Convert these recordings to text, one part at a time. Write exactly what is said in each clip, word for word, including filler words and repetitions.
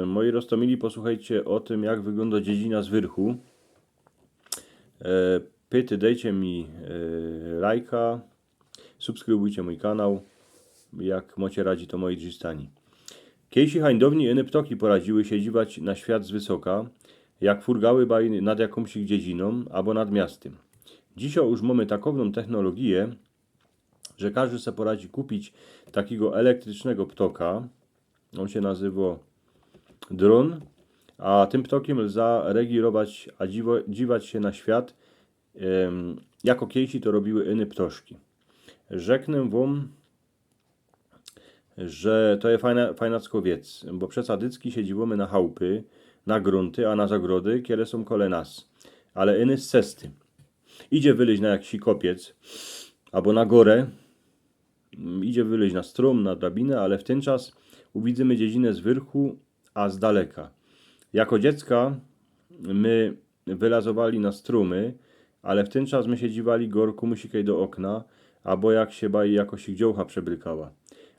Moi roztomili, posłuchejcie ô tym, jak wyglōndo dziedzina z wyrchu. E, pyty, dejcie mi e, lajka, subskrybujcie mōj kanał. Jak mocie radzi, to moi drzistani. Kiejsi hańdowni iny ptoki poradziły sie dziwać na świat z wysoka, jak furgały baj nad jakōmś dziedzinōm abo nad miastym. Dzisiŏ już mōmy takowną technologię, że kożdy se poradzi kupić takigo elektrycznego ptoka. On sie nazywo drōn, a tym ptokiym lza regirować, a dziwo, dziwać sie na świat, em, jako kiejsi to robiły iny ptoszki. Rzeknę wōm, że to je fajna, fajnacko wiec, bo przeca dycki sie dziwōmy na chałpy, na grōnty, a na zagrody, kere sōm kole nas. Ale iny z cesty. Idzie wylyź na jakiś kopiec, abo na gōrę, mm, idzie wylyź na strōm, na drabinę, ale w tyn czas uwidzymy dziedzinę z wyrchu, a z daleka. Jako dziecka my wylazowali na strōmy, ale w tyn czas my sie dziwali gor kōmuś kej do ôkna, abo jak sie baj jakoś dziołcha przebrykała.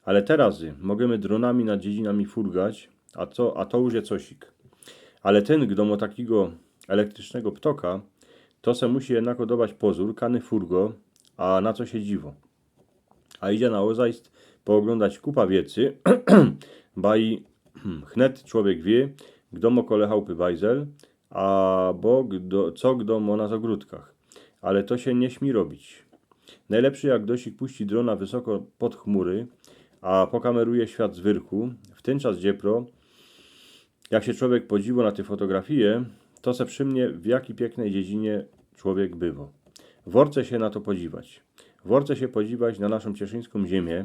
Ale terazy możymy drōnami nad dziedzinami furgać, a to, a to już je cosik. Ale tyn, gdo mŏ takigo elektrycznego ptoka, to se musi jednako dować pozōr, kany furgo, a na co sie dziwo. A idzie naozajst pooglōndać kupa wiecy, baj chnet człowiek wiy, gdo mŏ kole chałpy bajzel, abo gdo, co gdo mŏ na zagrodkach. Ale to sie niy śmi robić. Nojlepszy, jak dosik puści drōna wysoko pod chmury, a pokameruje świat z wyrchu, w tyn czas dziepro, jak sie człowiek podziwo na tyj fotografije, to se przimnie, w jaki piyknej dziedzinie człowiek bywo. Worce sie na to podziwać. Worce sie podziwać na naszōm cieszyńską ziymia,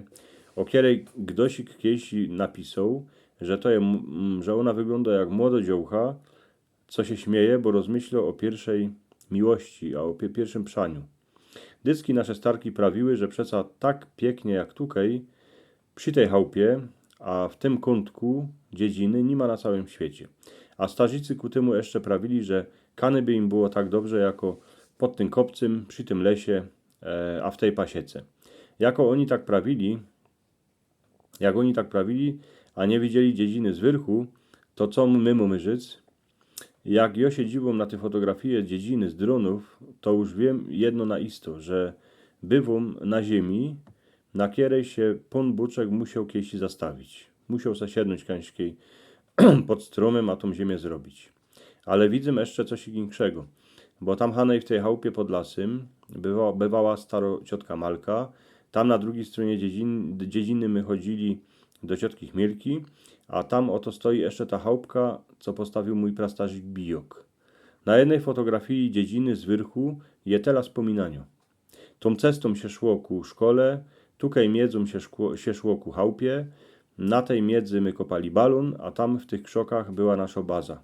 ô kerej gdosik kiejsi napisoł, że to je, m, że ôna wyglōndo jak młodo dziołcha, co sie śmieje, bo rozmyślo ô piyrszej miłości, a ô pie-, piyrszym przaniu. Dycki nasze starki prawiły, że przeca tak piyknie jak tukej, przi tyj chałpie, a w tym kōntku dziedziny niy ma na cołkym świecie. A starzicy ku tymu jeszcze prawili, że kany by im było tak dobrze, jako pod tym kopcym, przi tym lesie, e, a w tyj pasiece. Jako ôni tak prawili, jak ôni tak prawili, a niy widzieli dziedziny z wyrchu, to co my mōmy żyć? Jak jo sie dziwōm na tyj fotografije dziedziny z drōnōw, to już wiym jedno na isto, że bywōm na ziymie, na kerej sie Pōn Bōczek musioł kiejsi zastawić. Musioł se siednōńć kańś kej pod strōmym, a tōm ziymia zrobić. Ale widzym jeszcze coś inkszego, bo tam hanej w tyj chałpie pod lasym bywa, bywała staro ciotka Malka. Tam na drugij strōnie dziedzin-, dziedziny my chodzili do ciotki Chmielki, a tam ôto stoi jeszcze ta chałpka, co postawiōł mōj prastarzik Bijok. Na jednej fotografije dziedziny z wyrchu je tela spōminaniŏ. Tōm cestōm sie szło ku szkole, tukej miedzōm sie szkło, sie szło ku chałpie, na tyj miedzy my kopali balōn, a tam w tych krzokach była naszo baza.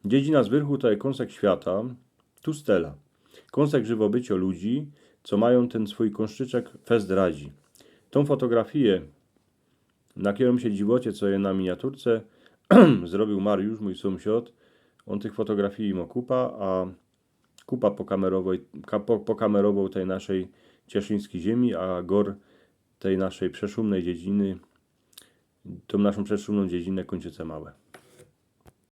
Dziedzina z wyrchu to je kōnsek świata, tu stela. Kōnsek żywobyciŏ ludzi, co majōm tyn swōj kōnszczyczek fest radzi. Tōm fotografije, na kerōm sie dziwocie, co je na miniaturce, zrobiōł Mariusz, mōj sōmsiŏd. Ôn tych fotografij mŏ kupa, a kupa pokamerowoł, ka-, po-, pokamerowoł tyj naszej cieszyńskij ziymie, a gor tyj naszej przeszumnej dziedziny, tōm naszōm przeszumnōm dziedzinã kōńczyce małe.